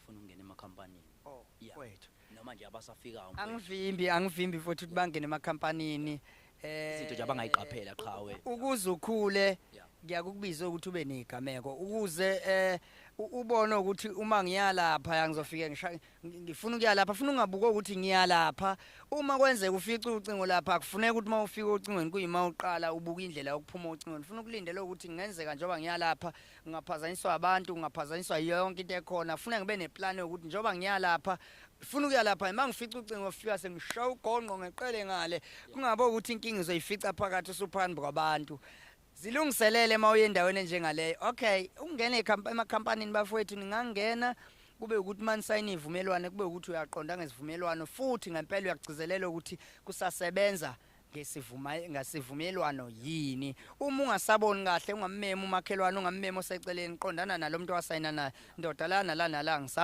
Abafuna ukungena emakhampanini. Oh, Yeah. wethu. Noma nje abasafikayo, mfowethu. Angivimbi futhi ukuthi bangene emakhampanini. Izinto nje abangayiqaphela qhawe. Ukuze ukhule, ngiyakukubiza ukuthi ube negameko ukuze ubone ukuthi uma ngiyalapha ngizofike ngisha ngifuna ukuya lapha, funa ungabuka ukuthi ngiyalapha. Uma kwenzeka ufice ucingo lapha, akufuneki ukuthi uma ufika ocingweni kuyima uqala ubuka indlela yokuphuma ocingweni. Funa ukulindela ukuthi kungenzeka njengoba ngiyalapha ngingaphazanyiswa abantu, ngingaphazanyiswa yonke into ekhona. Funa ngibe neplan yokuthi njengoba ngiyalapha, funa ukuya lapha, uma ngifica ucingo fika sengishaya ugonqo ngeqele ngale, kungabe ukuthi inkinga izoyifica phakathi usuphambi kwabantu. Zilungiselele uma uye endaweni enjengaleyo. Okay, ukungena emakhampanini, bafowethu, ningangena kube ukuthi manisayina ivumelwano, kube ukuthi uyaqonda ngesivumelwano futhi ngempela uyakugcizelela ukuthi kusasebenza ngesivuma ngasivumelwano yini. Uma ungasaboni kahle, ungammemi umakhelwane, ungammemi oseceleni, qondana nalo muntu wasayina naye, ndoda, la nala nala.